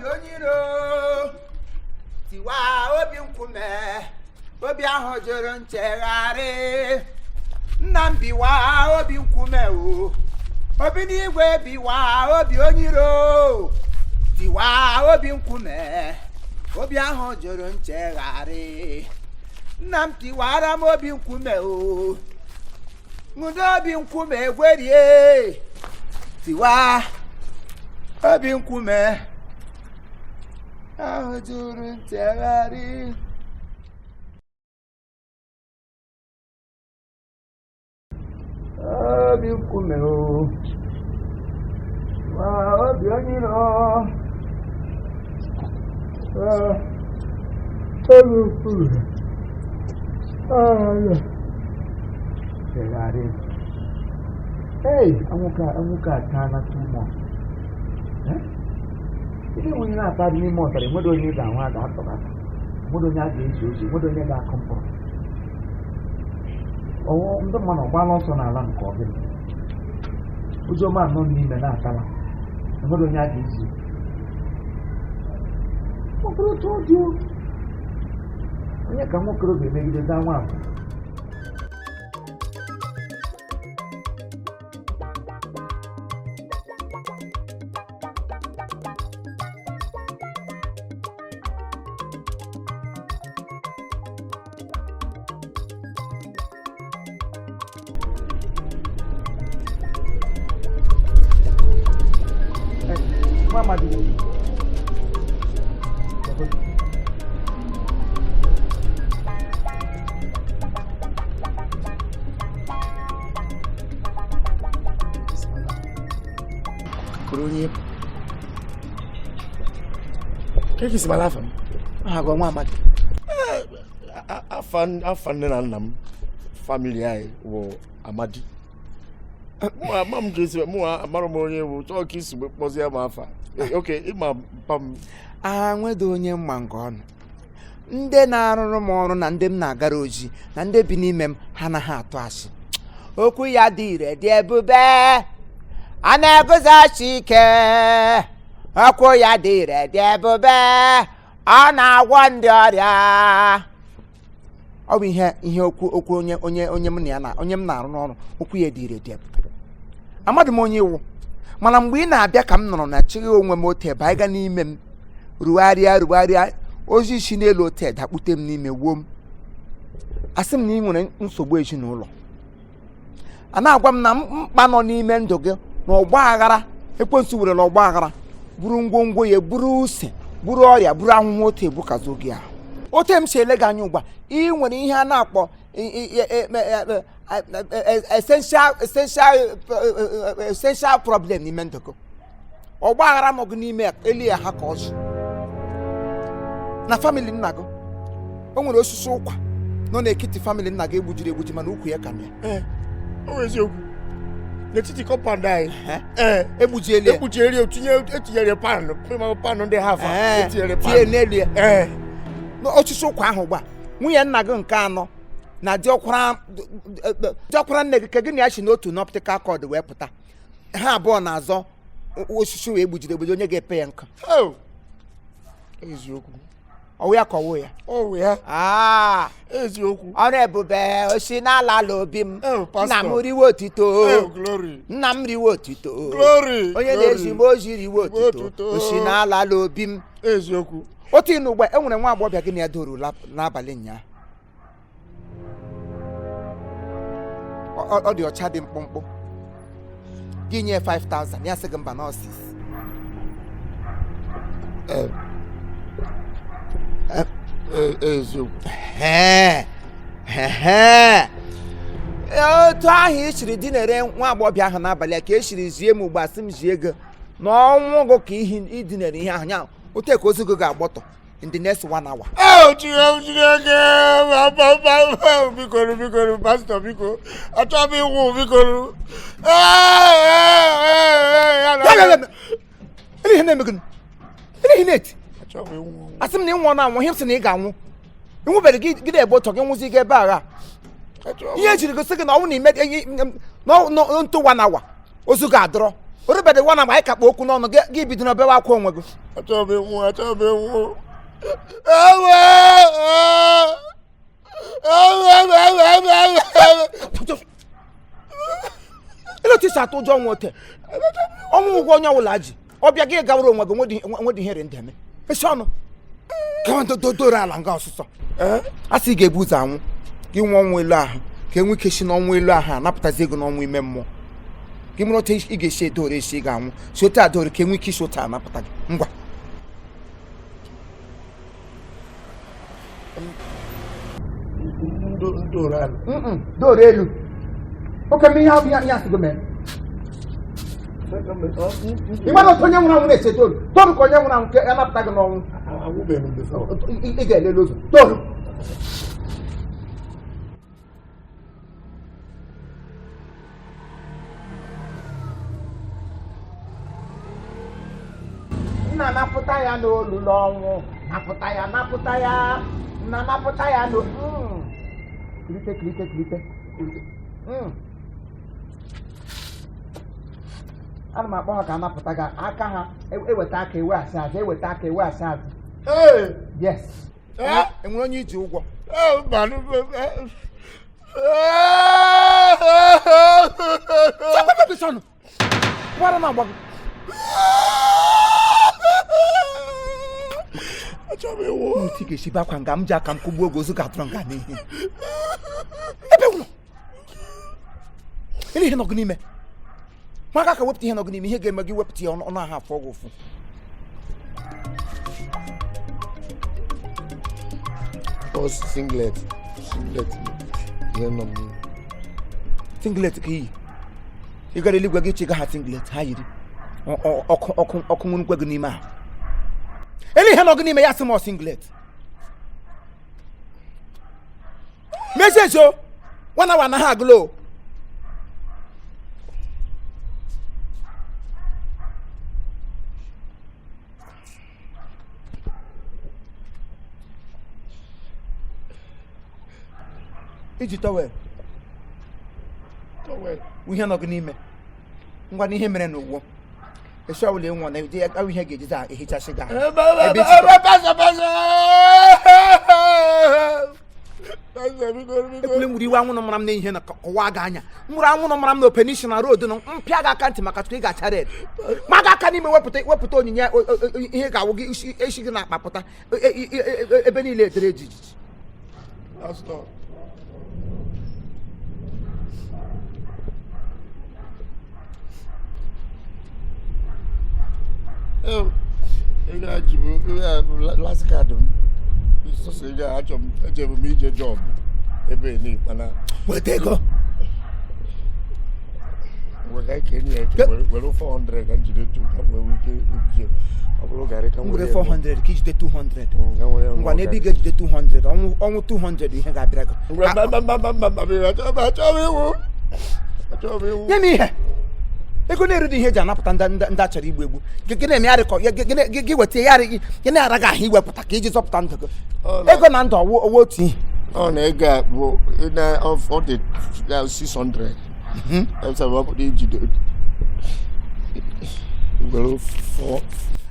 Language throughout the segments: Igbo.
Obi onye iro, tiwa obi nkume, obi ahụ jụrụ nchegharị. Nna m, biwa obi nkume o, obi n'igwe, biwa obi onye iro, tiwa obi nkume, obi ahụ jụrụ nchegharị. Nna m, tiwara m obi nkume o, ṅụdo obi nkume egwerie, tiwa obi nkume ahụ jụrụ nchegharị. Obi nkume o, tiwa obi onye iro, obi nkume ahụ nchegharị. Hey, anwụka ataala too much. Eh? Ihe nwere na-ata dị n'ime ọzara, enweghị onye ị ga-ahụ a ga-atọgata, enweghị onye a ga-eji ozi, enweghị onye ga-akụ mkpụrụ. Ọwụ ndị mmadụ ọgbala ọsọ n'ala nke ọgịnị? Oziọma nọ n'ime na-atala, enweghị onye a ga-ezi. Ọ bụrụ otu ọ dị o, onye ka nwokorobịa emegide gaa nwa abụọ. Nwa amadi. Kụrụ onye ka esi mara afa m? Aha gị nwa amadi? Afa afa nne na nna m, family anyị wụ Amadi. Mụ ama m ka esi, mụ amara m onye bụ chọọ ka isi kpọzie m afa. Oke ịma mpa m. Agha nwedo onye mma nke ọnụ. Ndị na-arụrụ m ọrụ na ndị m na-agara ozi na ndị bi n'ime m, ha anaghị atụ asị. Okwu ya dị ire, dị ebube, a na-eguzosi ike. Okwu ya dị ire, dị ebube, ọ na-agwọ ndị ọrịa. Ọ bụ ihe okwu onye m na ya na onye m na-arụ n'ọrụ. Okwu ya dị ire, dị ebube. Amadị m onye iwu, mana mgbe ị na-abịa ka m nọrọ na chịghị onwe m otu ebe anyị ga n'ime m rugharịa rugharịa, ozi si n'elu otu dakpute m n'ime wuo m, asị m na ị nwere nsogbu ezinụlọ. A na-agwa m na mkpa nọ n'ime ndụ gị na ọgba aghara ekwensu werela ọgba aghara buru ngwongwo ya, buru use, buru ọrịa, buru ahụhụ otu ebukazo gị ahụ. Otu m si ele gị anya ugbu a, ị nwere ihe a na-akpọ essential problem n'ime ndụ gị. Ọgba aghara nọ gị n'ime elu ya ha ka ọzọ na family nna gị. O nwere osisi ụkwa nọ n'etiti family nna gị egbujiri egbuji, mana ukwu ya ka nọ ya. Ee, ọ bụ eziokwu, n'etiti compound anyị. Eh? Ee. Egbujiela ya. Ekpuchieri ya, tinye, etinyere pan, panụ ndị hafa. Etinyere tinye pan n'elu ya. Ee. N'osisi ụkwa ahụ ugbu a, nwunye nna gị nke anọ na diọkwara nne gị ka gị na ya si n'otu umbilical cord wee pụta, ha abụọ na-azọ osisi wee gbujiri egbuji, onye ga-epe ya nkụ. Oh! Eziokwu. Ọwụ ya ka ọwụ ya? Ọ wụ ya. Aa. Eziokwu. Ọrụ ebube osi n'ala ala obi m. Oh, pastor. Nna m, riwe otito. Oh, glory. Nna m, riwe otito. Glory. Onye Glory. na-ezi m ozi, riwe otito. Otito. Osi n'ala ala obi m. Eziokwu. Otu ịnụ ugbu a, e nwere nwa agbọghọbịa gị na ya doro n'abalị nyaa. Ọ dị ọcha, dị mkpụmkpụ. Gị nye 5000, ya sị gị mba, nọọsis. Eziokwu. Otu ahụ i siri dinere nwa agbọghọbịa ahụ n'abalị a ka e siri zie m ugbu a, sị m zie gị na ọnwụ gị ka ihe idinere ihe ahụ nya otu ka ozu gị ga-agbọtọ in the next one hour. Oh, Chineke, Chineke, mba, mba, mba, biko, biko, pastor, biko, achọghị m ịnwụ, biko. Ee, ee, ee, ya na- Ya, ya, ya, ya. Ihe na-eme gị? Ihe na-eti? Achọghị m ịnwụ. Asị m na ị nwụọ na anwụ, ihe m sị na ị ga-anwụ, ị nwụbeghị. Gị gị na-ebe ụtọ gị nwụzi gị ebe agha. Achọghị m. Ihe ejiri gosi gị na ọnwụ na ime ntụ one hour, ozu ga-adọrọ. Orubedị nwa na mgbe anyị ka kpụ okwu n'ọnụ gị, gị bido na bewe akwa onwe gị. Achọghị m ịnwụ, achọghị m ịnwụ. Ewe! Ewe, ewe, ewe, ewe, ewe. Ele otu isi atụ ụjọ ọnwụ ote ọnwụ ụgwọ onye ọbụla ji ọbịa gị gawara onwe gị nwedị ihere ndị eme mechie ọnụ gawa dodoro ala nga ọsụsọ a sị ị ga-ebu ụzọ anwụ gị nwụọ ọnwụ elu ahụ ka e nwee ike si n'ọnwụ elu ahụ anapụtazi ego n'ọnwụ ime mmụọ gị mụrụ otu ị ga-esi edore esi ị ga-anwụ si otu adore ka e nwee ike isi otu anapụta gị ngwa. Doro elu oke m ihe ahụ ihe asị gị mee ị mara otu onye nwụrụ anwụ na-esi doro doro ka onye nwụrụ anwụ ka anapụta gị n'ọnwụ ị ga-elele ụzọ doro. Nna napụta ya n'olulu ọnwụ, napụta ya, napụta ya, nna napụta ya n'o kulite kulite kulite kulite. Ana m akpọ ha ka anapụta gị aka ha eweta aka eweghachi azụ, eweta aka eweghachi azụ. Yes. Enwere onye i ji ụgwọ? Gwara na agba gị. Achọrọ m ịnwụ. Otu ị ga-esi be akwa nga m ji aka m kụgbuo oge ozu ga-atụrụ nga n'ihe. Ebe ụlọ. Ele ihe nọ gị n'ime. Maka ka wepụta ihe nọ gị n'ime, ihe ga-eme gị wepụta ya ọnụ ahụ afọ gị ụfụ. Ọ singlet, singlet ihe nọ m n'ime. Singlet ka iyi. Ị gara eluigwe gị chịga ha singlet ha yiri. Ọkụ ọkụ ọkụ nwụrụkwe gị n'ime ahụ. Ele ihe nọ gị n'ime ya sị m ọ singlet. Mezie ezo, nwana wa anaghị agụla o. I ji towel. Towel. Ihe nọ gị n'ime. Ngwa na ihe mere n'ụwa. Esi ọbụla ịnwụ na eji awụ ihe ga-ejizi ehichasị gị ahụ. Ebe isi ekwule nwere iwe anwụrụ mara m n'ihe na kọwa gị anya nwụrụ anwụrụ mara m na openishin na road nọ mpịa gị aka ntị maka tupu ị ga-acha red ma gị aka n'ime wepụta wepụta onyinye ihe ga-awụ gị isi gị na-akpa pụta ebe niile edere jijiji. Pastor. Ego a ji bụ last card m. Sọsọ ego a achọ m ejebu m ije job ebe ni mana weta ego. Were ka enyi ya eke were 400 ka m jide tu ka m wee nwee ike ibuje ọ bụrụ garị ka m were were 400 ka ijide 200. Ka m were ngwa na ebe ị ga-ejide 200 ọnwụ ọnwụ 200 ihe ga-abịara gị. Ngwa mba mba mba mba mba mba achọghị m achọghị m ịnwụ achọghị m ịnwụ. Nye m ihe ego na-erudị ihe eji anapụta ndị a chọrọ igbu egbu gị na-eme ya rịkọ gị weta ya gị na-ara gị ahụ iwepụta ka iji zọpụta ndụ gị. Ego na ndụ ọwụ ọwụ otu ihe. Ọ na ego a bụ na ọ dị 600. Ebe ọ bụ ijide were 4.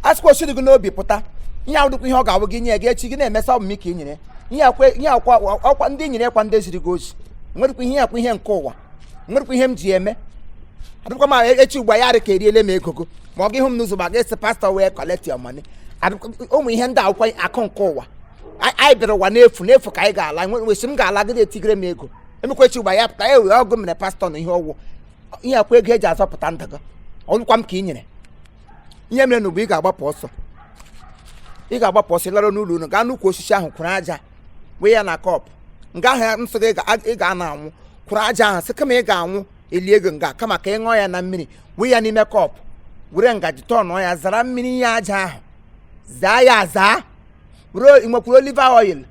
A sịkwa osiri gị n'obi pụta ihe ahụ dịkwa ihe ọ ga-awụ gị nye gị echi gị na-emesa ọmụmụ ka ị nyere ihe akwa ihe akwa ọkwa ndị nyere kwa ndị ziri gị ozi nwerekwa ihe akwa ihe nke ụwa nwerekwa ihe m ji eme adịkwa m echi ugbu a ya ka eriele m ego gị ma ọ gị hụ m n'ụzọ ma ga-esi pastọ wee collect your money. Ụmụ ihe ndị akwụkwọ akụ nke ụwa anyị bịara ụwa n'efu n'efu ka anyị ga-ala nwesi m ga-ala gị etigere m ego emekwa echi ugbu a ya pụta ewe ọgụ mere pastọ na ihe ọgwụ ihe akwa ego eji azọpụta ndụ gị ọlụkwa m ka ị nyere ihe mere na ugbu ị ga-agbapụ ọsọ ị ga-agbapụ ọsọ ịlara n'ụlọ unu gaa n'ukwu osisi ahụ kwụrụ aja wee ya na kọpụ nga ahụ ya nsọ gị ị ga-ana anwụ kwụrụ aja ahụ sị kama ị ga-anwụ elie ego nga kama ka ị ṅụọ ya na mmiri wee ya n'ime kọpụ were ngaji tọnụọ ya zara mmiri ihe aja ahụ zaa ya zaa were nwekwuru olive oil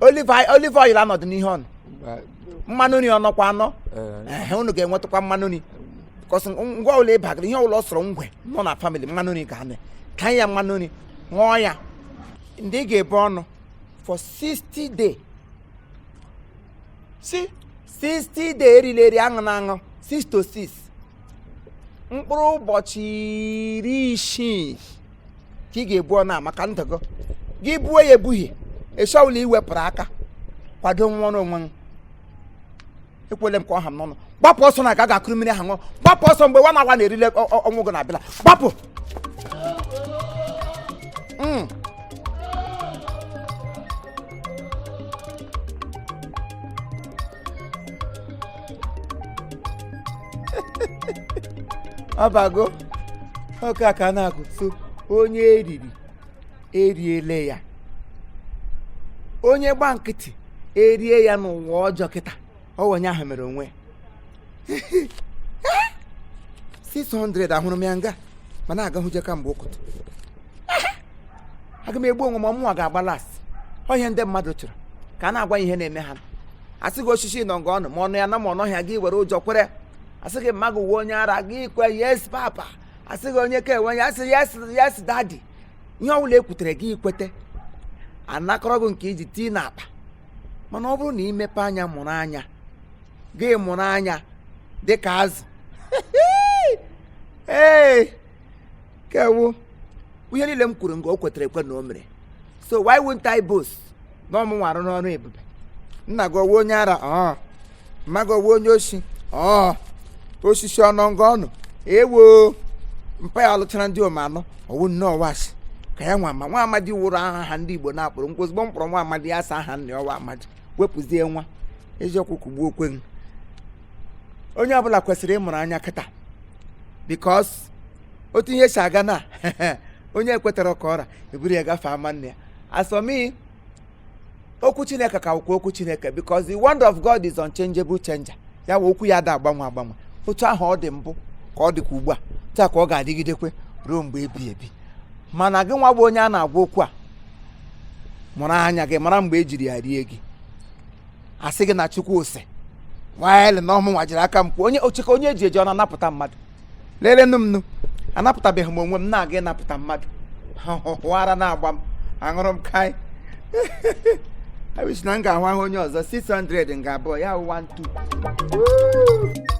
olive oil anọdụ n'ihe ọnụ mmanụ nri ọnọkwa anọ ehe unu ga-enwetakwa mmanụ nri because ngwa ụlọ ịbagara ihe ụlọ sọrọ ngwe nọ na family mmanụ nri ga-anọ ka ya mmanụ nri ṅụọ ya ndị ị ga-ebu ọnụ for 60 day si 60 day erila eri aṅụ na aṅụ 6 to 6 Mkpụrụ ụbọchị 60 ka ị ga-ebu ọnụ a maka ndụ gị. Gị buo ya ebughị esi ọbụla i wepụrụ aka kwado nwụọrọ onwe m. Ekwele m ka ọ ha m n'ọnụ. Gbapụ ọsọ na ga ga-akụrụ mmiri ahụ ṅụọ. Gbapụ ọsọ mgbe nwa na-awa na-erile ọnwụ gị na-abịala. Gbapụ. Ọbago oke aka na-agụ so onye eriri eriele ya, onye gba nkịtị erie ya n'ụwa ọjọọ kịta. Ọ onye ahụ mere onwe ya. 600 ahụrụ m ya nga mana agahụje kamgbe ụkụtụ. Aga m egbu onwe m, ọmụnwa ga-agba last. Ọ ihe ndị mmadụ chọrọ ka a na-agwa ihe na-eme ha. Asị gị osisi nọ nga ọnụ ma ọnụ ya na ma ọnụ ọhịa, gị were ụjọ kwere. Asị gị mmadụ uwe onye ara, gị kwe yes papa. Asị gị onye ka enwe ya, asị yes yes daddy. Ihe ọbụla ekwutere gị kwete, anakọrọ gị nke iji tii n'akpa. Mana ọ bụrụ na imepe anya mụrụ anya gị, mụrụ anya dịka azụ. Ee, kewu ihe niile m kwuru nga o kwetere ekwe na o mere. So why won't I boast na ọmụnwa arụ n'ọrụ ebube? Nna gị ọwụ onye ara, ọ mma gị ọwụ onye oshi, ọ osisi ọnụ nga ọnụ ewo mpa ya alụchara ndị ome anọ ọwụ nnọọ washi ka ya nwa ma nwa amadi wụrụ aha ha ndị Igbo na-akpụrụ nkwụ. Ozugbo m kpọrọ nwa amadi ya asa aha nna ya ọwa amadi wepụzie nwa eziokwu kugbuo okwe m. Onye ọbụla kwesịrị ịmụrụ anya kịta, because otu ihe si aga na onye ekwetara ka ọra eburu ya gafee ama nne ya. Asọmi okwu Chineke ka wụkwa okwu Chineke, because the word of God is unchangeable changer. Ya wụ okwu ya ada agbanwe agbanwe. Otu ahụ ọ dị mbụ ka ọ dịkwa ugbu a, taa ka ọ ga-adịgidekwe ruo mgbe ebi ebi. Mana gị nwa bụ onye a na-agwa okwu a, mụrụ anya gị mara mgbe ejiri ya rie gị. Asị gị na Chukwu ose nwanyị na ọmụnwa jiri aka m kwuo onye ocheke onye eji eji ọ na-anapụta mmadụ. Lelenụ m nụ, anapụtabeghị m onwe m na-aga ịnapụta mmadụ. Hụara na-agba m aṅụrụ m kai. I wish na m ga-ahụ ahụ onye ọzọ. 600 nga abụọ ya 1 2.